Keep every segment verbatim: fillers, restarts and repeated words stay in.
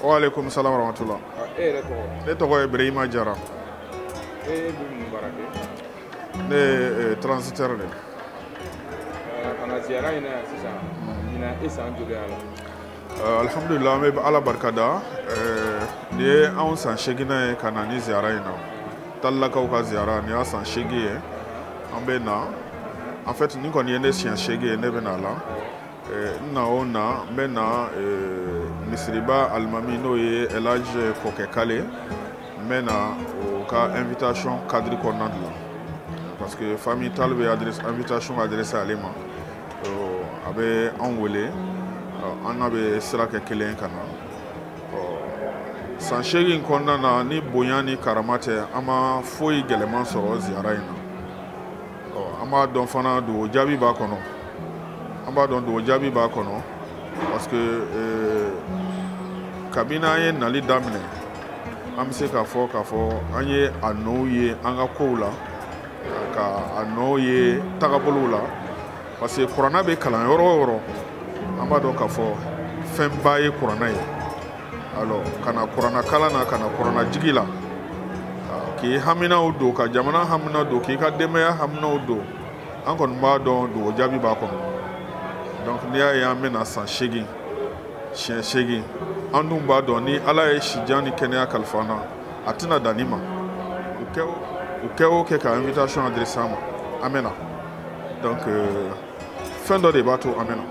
Wa alaikum salam wa rahmatullah. Ah, e yɛrɛ tɔgɔ? Ne tɔgɔ ye Ibrahima Jara. E bɛ mun baara kɛ? Ne ye, eh, transitaire de. Ah, ka na ziyara in na yan sisan, ɲinan e san joli y'a la? Eh, alhamdulillah, an bɛ Ala barika da. Eh, nin ye anw san seeginnan ye ka na ni ziyara in na. Talilakaw ka ziyara, nin y'a san seegin ye. An bɛ na. En fait, nin kɔni ye ne siɲɛ seegin ye, ne bɛ na a la. Eh, n na o na, n bɛ na, eh, misiriba alimami, n'o ye El Hadj Kɔkɛ Kale, n bɛ na o ka invitation cadre kɔnɔna de la. Parce que famille Tall bɛ adresse, invitation adresse ale ma. Ɔ, a bɛ anw wele, ɔ, an n'a bɛ sira kɛ kelen ye ka na. Ɔ, san seegin kɔnɔna na, ni bonya ni karama tɛ, an ma foyi gɛlɛman sɔrɔ ziyara in na. Ɔ, an b'a dɔn fana, dugawu jaabi b'a kɔnɔ. An b'a dɔn dugawu jaabi b'a kɔnɔ, parce que, euh, kabini an ye nali daminɛ, an bɛ se k'a fɔ, k'a fɔ an ye a nɔw ye an ka kow la, ka a nɔw ye tagabolow la, parce que kuranna bɛ kalan yɔrɔ o yɔrɔ, an b'a dɔn k'a fɔ fɛnba ye kuranna ye. Alors, ka na kuranna kalan na, ka na kuranna jigi la, k'i haminaw don, ka jamana hamina don, k'i ka denbaya haminaw don, an kɔni b'a dɔn dugawu jaabi b'a kɔnɔ. Donc, n'i y'a ye an bɛna san seegin, siɲɛ seegin, an dun b'a dɔn ni Ala ye sijan ni kɛnɛya kalifa an na, a tɛna dan nin ma. U kɛ, u kɛ o kɛ ka invitation adresse an ma, an bɛ na. Donc, euh, fɛn dɔ de b'a to an bɛ na.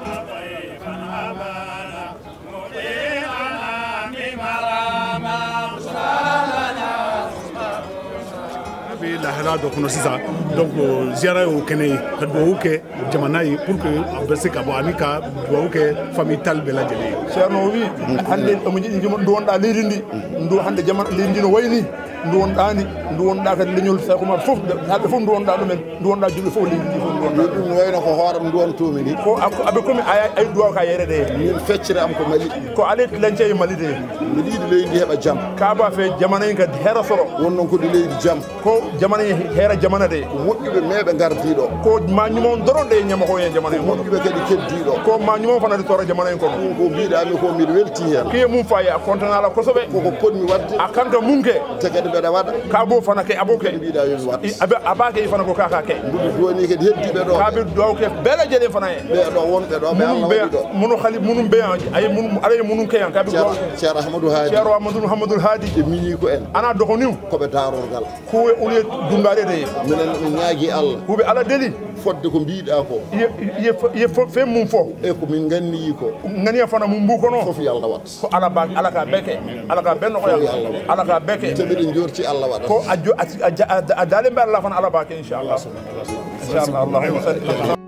A bɛ lahala dɔ kɔnɔ sisan, donc, ziyara y'o kɛnɛ ye, ka dugawu kɛ jamana ye pour que a bɛ se ka bɔ, ani ka dugawu kɛ famille Tall bɛɛ lajɛlen ye. Ceerno o wi, hannde omo jiɗi jom nduwonɗaa leydi ndi, ndu hannde jamana leydi ndi no wayni, nduwonɗaa ndi, nduwonɗaa kadi leñol Seeku Umar fof, naaɓe fof nduwonɗaa ɗumen. Nduwonɗaa julɓe fof, leydi ndi fof nduwonɗaa. Ɗum wayno ko hooram nduwontuumi ni. Ko a-, ko aɓe komi ay, ay duwaw ka yere de. Min feccere am ko Mali. Ko ale lance e Mali de. Miɗo yiɗi leydi ndi heɓa jam. Ka ba fe jamana in ka hera soro. Won noon ko ɗi leydi jam. Ko jamana in hera jamana de. Ko moƴƴuɓe meeɓe ngardii ɗo. Ko ma ñumon doron de ñama ko en jamana in kono. Ko moƴƴuɓe kadi keddii ɗo. Ko ma ñumon fana de tora jamana in kono. Ɗum ko mbiɗa mi ko mbiɗo welti heen. Kiye mum fayi a kontana la kosoɓe. Koko potmi waɗde. A kanka munke. Te kadi mbeɗa waɗa. Ka bo fana ke abo ke. Mbiɗa yo mi waɗ. I, abe, abake i fana ko kaka ke. Mbuɗi duwani kadi heddiɓe ɗo. Kabe duwaw ke bela jele fana e. Ɓe ɗo wonɓe ɗo, ɓe Allah waɗi ɗo. Munu khali, munu be an, ay munu, alay munu ke an, kabe duwaw. Ceerno Ahmadou Hadi. Ceerno Ahmadou, Ahmadou Hadi. E miñi ko en. Ana doxoniw. Ko ɓe daarorgal. Ko e uliye dungare de. Minen mi ñaagi Allah. Ko ɓe Ala deli. Fodde ko mbiɗa ko. Ye, ye, ye fo, fe mum fo. E ko min ganni ko. Ngani fana mum bu kono. Fof yo Allah waɗ. Ko Ala ba, Ala ka beke, Ala ka benno ko Yalla, Ala ka beke. Te mbiɗen jorti Allah waɗa. Ko a jo-, a, a, a, a dale mbe Allah fana Ala bake, inchallah. Inchallah, Allahumma salli.